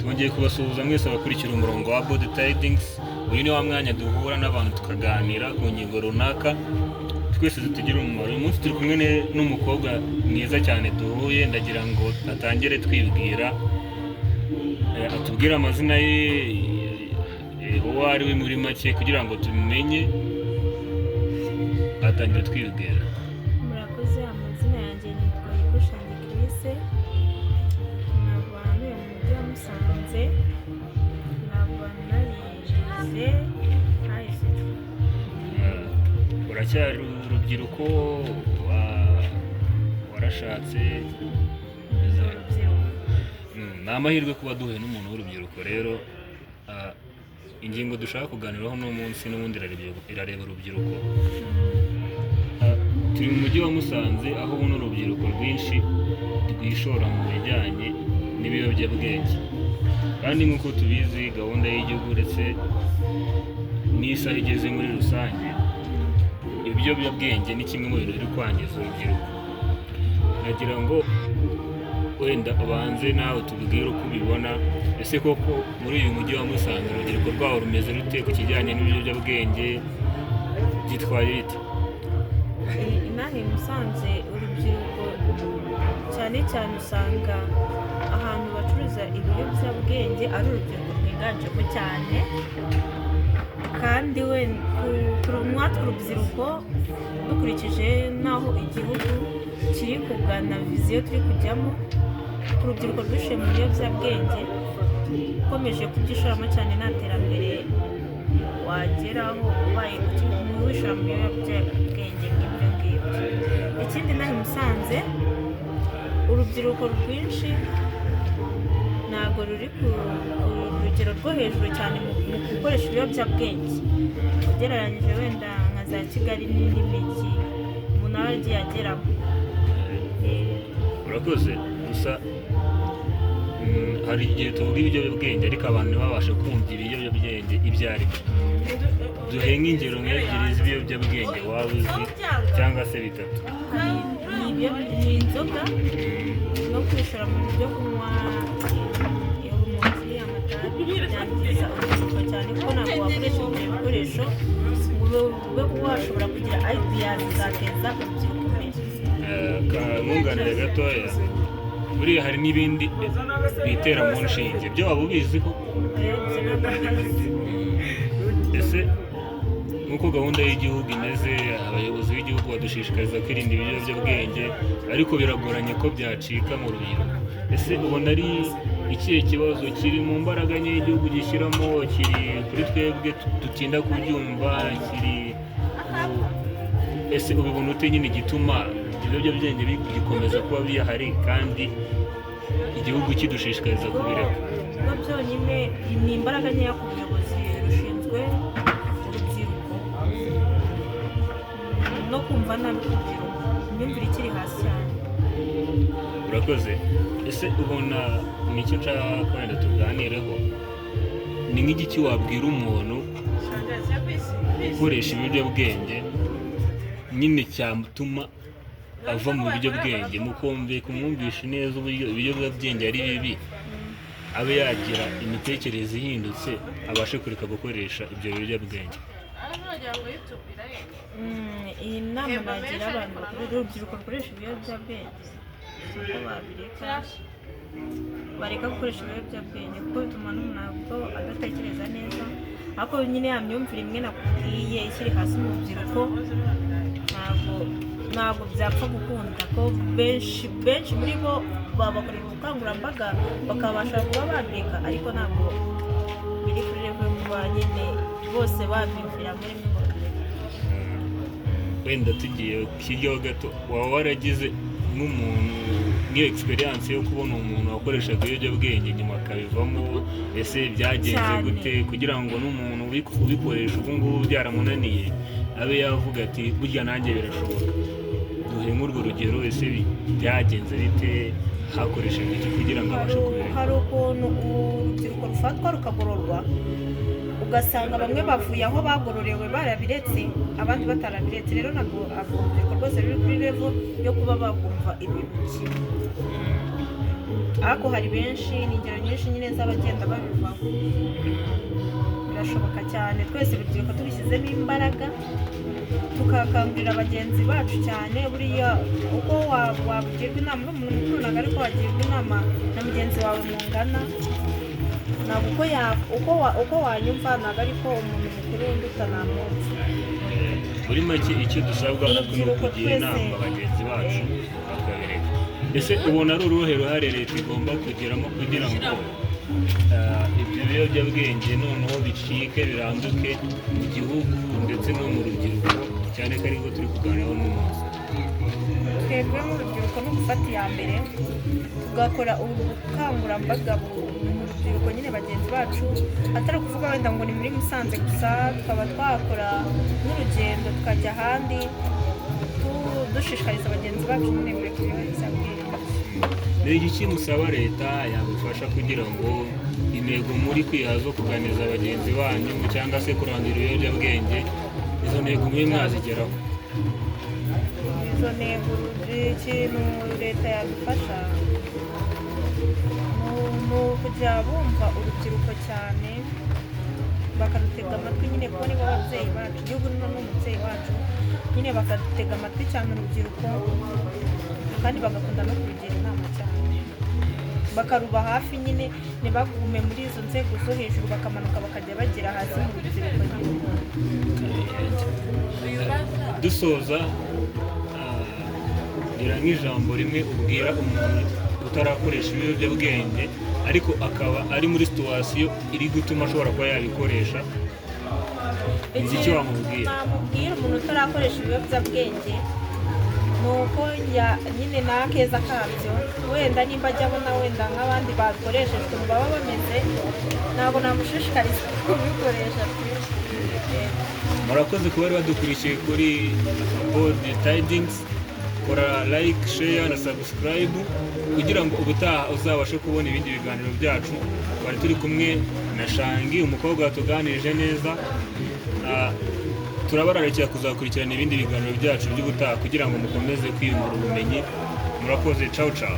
Twongeye kubasuhuza mwese abakurikira umurongo wa Body Tidings. Uyu ni wa mwanya duhura n'abantu tukaganira ku ngingo runaka twese zitugirira umumaro. Uyu munsi turi kumwe n'umukobwa mwiza cyane duhuye, ndagira ngo atangire twibwira, atubwire amazina ye, uwo ari we muri make kugira ngo tumenye. Atangire twibwira. Murakoze, amazina yanjye nitwa Yikushanye Chris, nkaba ntuye mu mujyi wa Musanze, nkaba narize high school. Uracyari urubyiruko, warashatse? Ni urubyiruko. Ni amahirwe kuba duhuye n'umuntu w'urubyiruko. Rero ingingo dushaka kuganiraho uno munsi n'ubundi irareba urubyiruko. Turi mu mujyi wa Musanze, aho ubona urubyiruko rwinshi rwishora mu bijyanye n'ibiyobyabwenge, kandi nk'uko tubizi, gahunda y'igihugu ndetse n'isaha igeze muri rusange, ibiyobyabwenge ni kimwe mu bintu biri kwangiza urubyiruko. Nagira ngo wenda ubanze nawe tubwire uko ubibona. Ese koko muri uyu mujyi wa Musanze urubyiruko rwawo rumeze rute ku kijyanye n'ibiyobyabwenge? Byitwaye bite? Inaha i Musanze urubyiruko cyane cyane usanga ahantu bacuruza ibiyobyabwenge ari urubyiruko rwiganjemo cyane, kandi we mwatwe urubyiruko, dukurikije n'aho igihugu kiri kugana, vision turi kujyamo, urubyiruko rwishe mu biyobyabwenge ukomeje kubyishoramo cyane, nta terambere wageraho ubaye wishora mu biyobyabwenge nk'ibyo ngibyo. Ikindi, naho i Musanze urubyiruko rwinshi ntabwo ruri ku rugero rwo hejuru cyane mu gukoresha ibiyobyabwenge, ugereranyije wenda nka za Kigali n'indi mijyi umuntu aba agiye ageramo. Urakoze. Gusa hari igihe tuvuga ibiyobyabwenge ariko abantu ntibabashe kumva ibiyobyabwenge ibyo ari byo. Duhe nk'ingero nk'ebyiri z'ibiyobyabwenge waba uzi, cyangwa se bitatu. Hari ni inzoga no kwishora mu bintu byo kunywa urumogi, amatabi, byangiza urubyiruko cyane, kuko ntabwo wakoresha ibyo bikoresho ngo ube washobora kugira ideas zateza urubyiruko imbere. Nkunganire gatoya, buriya hari n'ibindi bitera mu nshinge, byo waba ubiziho? Rero ibyo ntabwo mbizi. Ese nk'uko gahunda y'igihugu imeze, abayobozi b'igihugu badushishikariza kwirinda ibiyobyabwenge, ariko biragoranye ko byacika mu rubyiruko. Ese ubona ari ikihe kibazo? Kiri mu mbaraga nke igihugu gishyiramo, kiri kuri twebwe dutinda kubyumva, kiri ese ubibona ute nyine igituma ibiyobyabwenge bigikomeza kuba bihari kandi igihugu kidushishikariza kubireka? Ubwo byonyine ni imbaraga nkeya ku buyobozi rushinzwe urubyiruko no kumva nabi k'urubyiruko, imyumvire ikiri hasi cyane. Urakoze. Ese ubona, nicyo nshaka wenda tuganireho, ni nk'igiki wabwira umuntu ukoresha ibiyobyabwenge nyine cyatuma ava mu biyobyabwenge, mukumve kumwumvisha neza uburyo ibiyobyabwenge ari bibi, abe yagira imitekerereze ihindutse, abashe kureka gukoresha ibyo biyobyabwenge? Iyi nama nagira abantu bakuru, urubyiruko rukoresha ibiyobyabwenge, ni uko babireka, bareka gukoresha ibiyobyabwenge, kuko bituma n'umuntu adatekereza neza. Ariko nyine ya myumvire imwe nakubwiye ikiri hasi mu rubyiruko, ntabwo byapfa gukunda ko benshi benshi muri bo babakorera ubukangurambaga bakabasha kuba babireka, ariko ntabwo biri kuri level yo kuba nyine bose babimvira muri mwe ngo babireke. Wenda tugiye hiryaho gato, waba waragize nk'umuntu nk'iyo experience yo kubona umuntu wakoreshaga ibiyobyabwenge nyuma akabivamo? Ese byagenze Cyane. gute, kugira ngo n'umuntu ubikoresha ubu ngubu byaramunaniye abe yavuga ati: "Burya nanjye birashoboka"? Duhe nk'urwo rugero. Ese byagenze bite? Hakoreshejwe iki kugira ngo abashe kubireka? Hari ukuntu urubyiruko rufatwa rukagororwa, ugasanga bamwe bavuye aho bagororewe barabiretse, abandi batarabiretse. Rero ntabwo urubyiruko rwose ruri kuri level yo kuba bakumva ibintu kimwe. Ariko hari benshi, ni ingero nyinshi nyine z'abagenda babivaho. Birashoboka cyane, twese urubyiruko tubishyizemo imbaraga, tukakangurira bagenzi bacu cyane. Buriya uko wagirwa inama n'umuntu mukuru ntabwo ariko wagirwa inama na mugenzi wawe mungana. Ntabwo uko wanyumva ntabwo ariko umuntu mukuru unduta namwumva. Muri make, icyo dusabwa natwe ni Urubyiruko ukugira twese. inama bagenzi bacu bakabireka. Ese ubona ari uruhe ruhare leta igomba kugeramo kugira ngo ibyo biyobyabwenge noneho bicike, biranduke mu gihugu ndetse no mu rubyiruko, cyane ko aribwo turi kuganiraho uno munsi? Twebwe nk'urubyiruko ni ugufata iya mbere, tugakora ubukangurambaga mu rubyiruko nyine bagenzi bacu, atari ukuvuga wenda ngo ni muri Musanze gusa, tukaba twakora n'urugendo tukajya ahandi, dushishikariza bagenzi bacu nyine kureka ibiyobyabwenge. Ni igiki musaba leta yabafasha kugira ngo intego muri kwiha zo kuganiriza bagenzi banyu cyangwa se kurandura ibiyobyabwenge, izo ntego mube mwazigeraho? Izo ntego, ikintu leta yadufasha ni ukujya bumva urubyiruko cyane, bakarutega amatwi nyine, kuko nibo babyeyi bacu, igihugu ni n'umubyeyi wacu nyine, bakadutega amatwi cyane urubyiruko, kandi bagakunda no kurugira inama cyane, bakaruba hafi nyine, ntibagume muri izo nzego zo hejuru, bakamanuka bakajya bagera hasi mu rubyiruko nyine. Dusoza, gira nk'ijambo rimwe ubwira umuntu utarakoresha ibiyobyabwenge ariko akaba ari muri situation iri gutuma ashobora kuba yabikoresha. Ni iki wamubwira? Namubwira umuntu utarakoresha ibiyobyabwenge ni uko nyine nta keza kabyo. Wenda nimba ajya abona wenda nk'abandi babikoresheje ukuntu baba bameze, ntabwo namushishikariza kubikoresha pe. Murakoze kuba bari badukurikiye kuri Bold Tidings. Kora like, share na subscribe kugira ngo ubutaha uzabashe kubona ibindi biganiro byacu. Twari turi kumwe na Shangi, umukobwa watuganirije neza. Turabararikira kuzakurikirana ibindi biganiro byacu by'ubutaha kugira ngo mukomeze kwiyungura ubumenyi. Murakoze, ciao ciao.